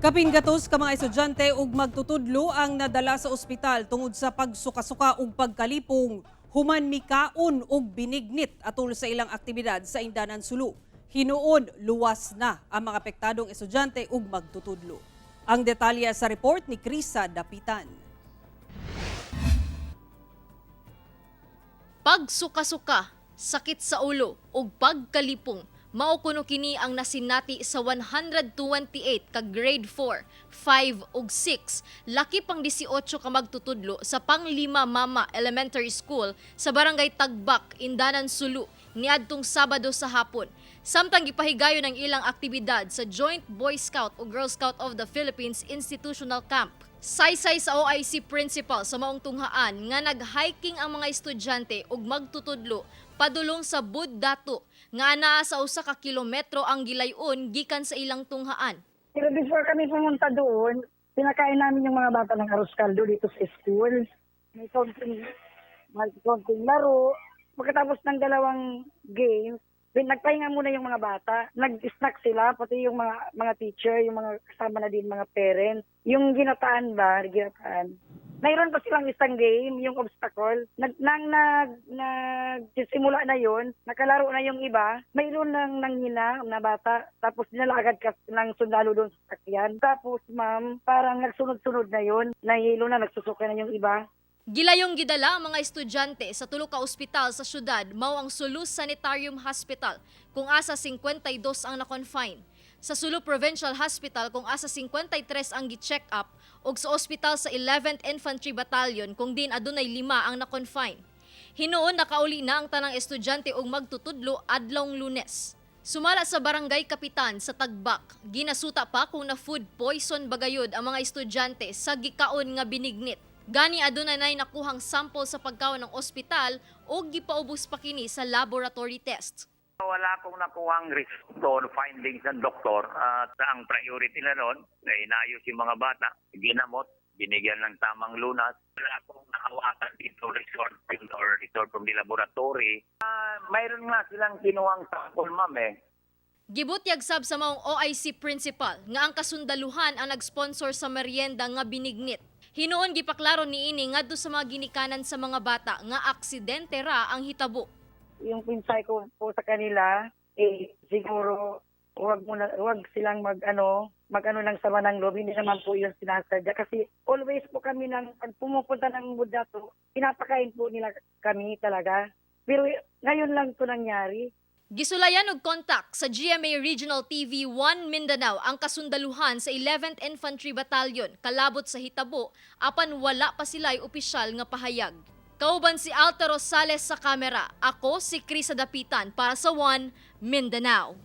Kapin 100 ka mga estudyante ug magtutudlo ang nadala sa ospital tungod sa pagsukasuka ug pagkalipong human mikaon og binignit atol sa ilang aktibidad sa Indanan, Sulu. Hinuon luwas na ang mga apektadong estudyante ug magtutudlo. Ang detalye sa report ni Krisa Dapitan. Pagsuka-suka, sakit sa ulo ug pagkalipong, mao kuno kini ang nasinati sa 128 ka grade 4, 5 ug 6, laki pang 18 ka magtutudlo sa Panglima Mama Elementary School sa Barangay Tagbak, Indanan, Sulu niadtong Sabado sa hapon. Samtang gipahigayon ang ilang aktibidad sa Joint Boy Scout o Girl Scout of the Philippines Institutional Camp. Saysay sa OIC principal sa maong tunghaan nga nag-hiking ang mga estudyante ug magtutudlo padulong sa Bud Dato nga anaa sa 1 ka kilometro ang gilayon gikan sa ilang tunghaan. Pero before kami pumunta doon, pinakain namin yung mga bata ng arroz caldo dito sa school. May konting laro. Pagkatapos ng dalawang games, then nagpahinga muna yung mga bata. Nag-snack sila, pati yung mga teacher, yung mga kasama na din mga parents. Yung ginataan ba, ginataan. Mayroon pa silang isang game, yung obstacle. Nag, nang nag, nagsisimula na yun, nakalaro na yung iba, mayroon nang nanghina na bata, tapos dinala agad ng sundalo doon sa sakyan. Tapos, ma'am, parang nagsunod-sunod na yun, nahilo na, nagsusuka na yung iba. Gilayong gidala ang mga estudyante sa tulo ka ospital sa syudad, mao ang Sulu Sanitarium Hospital kung asa 52 ang na-confine, sa Sulu Provincial Hospital kung asa 53 ang gi-check up ug sa ospital sa 11th Infantry Battalion kung din adunay lima ang na-confine. Hinuon nakauli na ang tanang estudyante ug magtutudlo adlong Lunes. Sumala sa barangay kapitan sa Tagbak, ginasuta pa kung na food poison bagayod ang mga estudyante sa gikaon nga binignit. Gani adunay nay nakuhang sample sa pagkaon ng ospital o gipaubos pa kini sa laboratory test. Wala akong nakuhang result or findings ng doktor at ang priority na noon ay inayos yung mga bata, ginamot, binigyan ng tamang lunas. Wala akong nahawakan dito result or result from the laboratory. Mayroon nga silang kinuhang sample, ma'am, eh. Gibutyag sab sa maong OIC principal nga ang kasundaluhan ang nag-sponsor sa merienda nga binignit. Hinuon gipaklaro niini ngadto sa mga ginikanan sa mga bata nga aksidente ra ang hitabo. Yung pinsay ko po sa kanila, eh, siguro, wag silang mag-ano ng sama ng loob. Hindi naman po yun sinasadya. Kasi always po kami nang, pag pumupunta ng Bud Dato, pinapakain po nila kami talaga. Pero ngayon lang to nangyari. Gisulayan og kontak sa GMA Regional TV 1 Mindanao ang kasundaluhan sa 11th Infantry Battalion kalabot sa hitabo, apan wala pa sila'y opisyal nga pahayag. Kauban si Alta Rosales sa kamera. Ako si Krisa Dapitan para sa 1 Mindanao.